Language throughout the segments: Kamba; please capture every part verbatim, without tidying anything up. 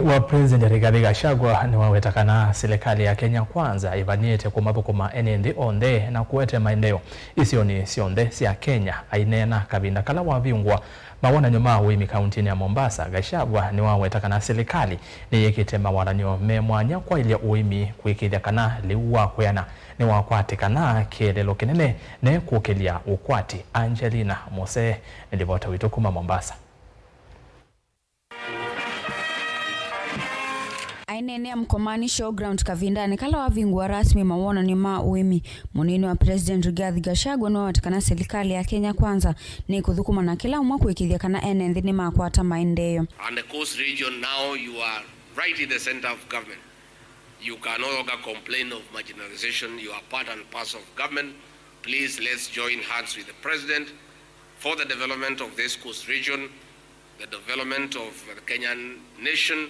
Wa President Rigathi Gachagua nĩwaweta kana silikalĩ ya Kenya Kwanza ĩvanĩte kũmathũkũma ene nthĩ onthe na kũete maendeeo isionĩ syonthe sya Kenya. Aineena kavinda kala wavingũa mawonany'o ma ũĩmi kauntinĩ ya Mombasa, Gachagua nĩwaweta kana silikalĩ nĩyĩkĩte mawatany'o me mwanya kwaĩlya ũĩmi kũĩkĩĩthya kana lĩu wa kwĩana nĩwakwatĩkana kĩeleelo kĩnene na kũkĩlya ũkwati. Angelina Mose nĩ livota witũ kuma Mombasa. Aineenea Mkomani Showground kavindanĩ kala wavingũa rasmi mawonany'o ma ũĩmi, mũnini wa President Rigathi Gachagua nĩwaweta kana silikalĩ ya Kenya Kwanza nĩkũthũkũma na kĩla ũmwe kũĩkĩĩthya kana ene nthĩ nĩmakwata maendeeo. And the coast region now, you are right in the center of government. You can no longer complain of marginalization. You are part and parcel of government. Please, let's join hands with the president for the development of this coast region, the development of the Kenyan nation,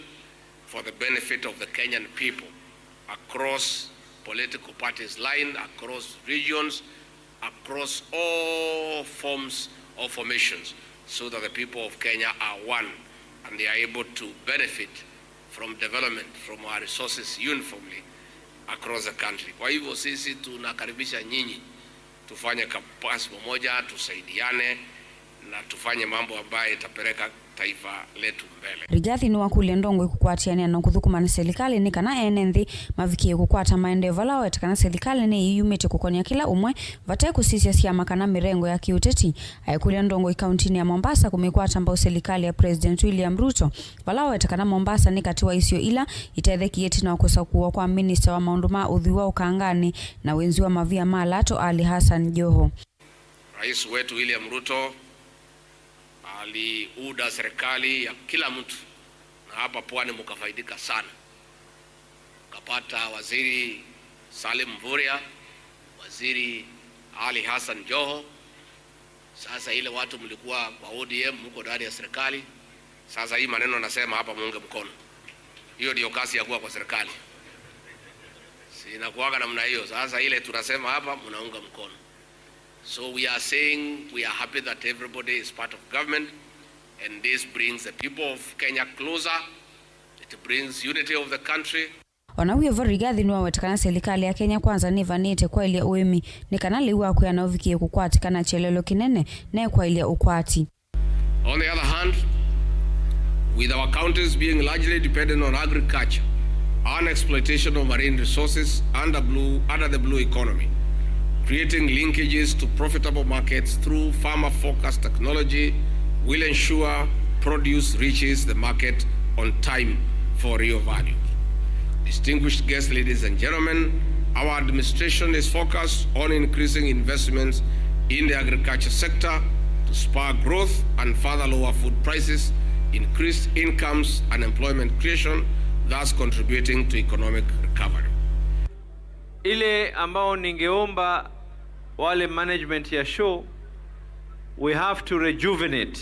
for the benefit of the Kenyan people, across political parties line, across regions, across all forms of formations, so that the people of Kenya are one and they are able to benefit from development, from our resources uniformly across the country. Kwa hivyo sisi tunakaribisha nyinyi tufanye kazi pamoja, tusaidiane na tufanye mambo ambayo itapeleka taifa letu mbele. Rigathi nĩwakũlya ndongoi kũkwatĩanĩa na kũthũkũma na silikalĩ nĩ kana ene nthĩ mavikĩe kũkwata maendeeo vala waweta kana silikalĩ nĩyĩyumĩtye kũkonĩa kĩla ũmwe vate kũsisya syama kana mĩrengo ya kĩũteti. Aikũlya ndongoi kauntinĩ ya Mombasa kũmĩkwata mbau silikalĩ ya President William Ruto, vala waweta kana Mombasa nĩ katĩ wa isio ila itethekie ĩtina wa kũsakũwa kwa minista wa maũndũ ma ũthwii wa ũkanganĩ na wĩnzi wa mavia ma lato, Ali Hassan Joho. Rais wetu William Ruto aliunda serikali ya kila mtu, na hapa pwani mkafaidika sana. Mkapata waziri Salim Mvurya, waziri Ali Hassan Joho. Sasa ile watu mlikuwa kwa O D M, mko ndani ya serikali. Sasa hii maneno nasema hapa, muunge mkono. Hiyo ndio kazi ya kuwa kwa serikali. Si inakuwaga namna hiyo. Sasa ile tunasema hapa, mnaunga mkono. So we are saying we are happy that everybody is part of government, and this brings the people of Kenya closer. It brings unity of the country. Ona wĩ vo, Rigathi nĩwaweta kana silikalĩ ya Kenya Kwanza nĩvanĩte kwaĩlya ũĩmi nĩ kana lĩu wa kwĩana ũvikĩe kũkwatĩkana kyelelo kĩnene na kwaĩlya ũkwati. On the other hand, with our counties being largely dependent on agriculture and exploitation of marine resources under blue, under the blue economy, creating linkages to profitable markets through farmer-focused technology will ensure produce reaches the market on time for real value. Distinguished guests, ladies and gentlemen, our administration is focused on increasing investments in the agriculture sector to spur growth and further lower food prices, increased incomes and employment creation, thus contributing to economic recovery. Ile ambao ningeomba wale management ya show, we have to rejuvenate,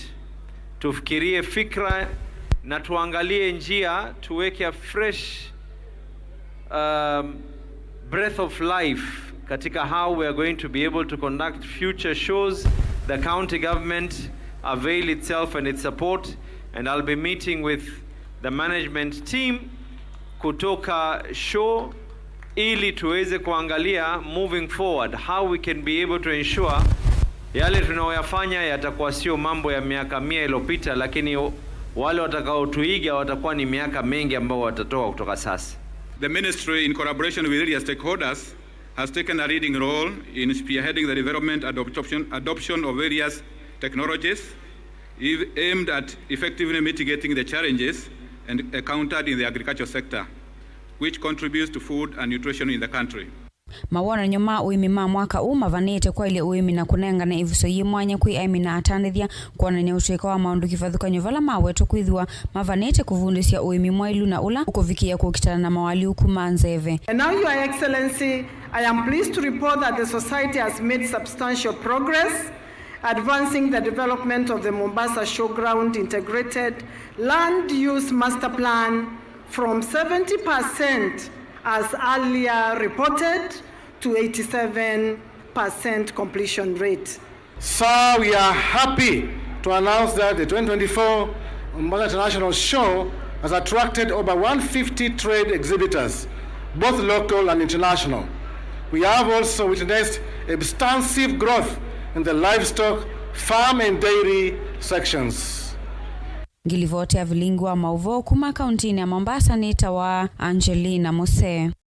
tufikirie fikra na tuangalie njia, tuweke a fresh, um, breath of life katika how we are going to be able to conduct future shows. The county government avail itself and its support, and I'll be meeting with the management team kutoka show ili tuweze kuangalia moving forward how we can be able to ensure yale tunayoyafanya yatakuwa sio mambo ya miaka mia iliyopita, lakini wale watakaotuiga watakuwa ni miaka mengi ambao watatoa kutoka sasa. The ministry, in collaboration with various stakeholders, has taken a leading role in spearheading the development and adoption, adoption of various technologies aimed at effectively mitigating the challenges and encountered in the agricultural sector, which contributes to food and nutrition in the country. Mawonany'o ma ũĩmi ma mwaka ũũ mavanĩte kwaĩlya ũĩmi na kũnengane ĩvuso yĩ mwanya kwĩ aĩmi na atandĩthya kwonany'a ũtũĩka wa maũndũ kĩvathũkany'o vala mawetwe kwĩthĩwa mavanĩte kũvundĩsya ũĩmi mwaĩlu na ũla ũkũvikĩĩa kũkitana na moalyũku ma nzeve. And now, Your Excellency, I am pleased to report that the society has made substantial progress advancing the development of the Mombasa Showground Integrated Land Use Master Plan from seventy percent as earlier reported to eighty-seven percent completion rate. So we are happy to announce that the twenty twenty-four Mombasa International Show has attracted over one fifty trade exhibitors, both local and international. We have also witnessed extensive growth in the livestock, farm and dairy sections. Ngilivoti ya vilingi wa mauvoo kuma kauntinĩ ya Mombasa nĩtawa Angelina Muse.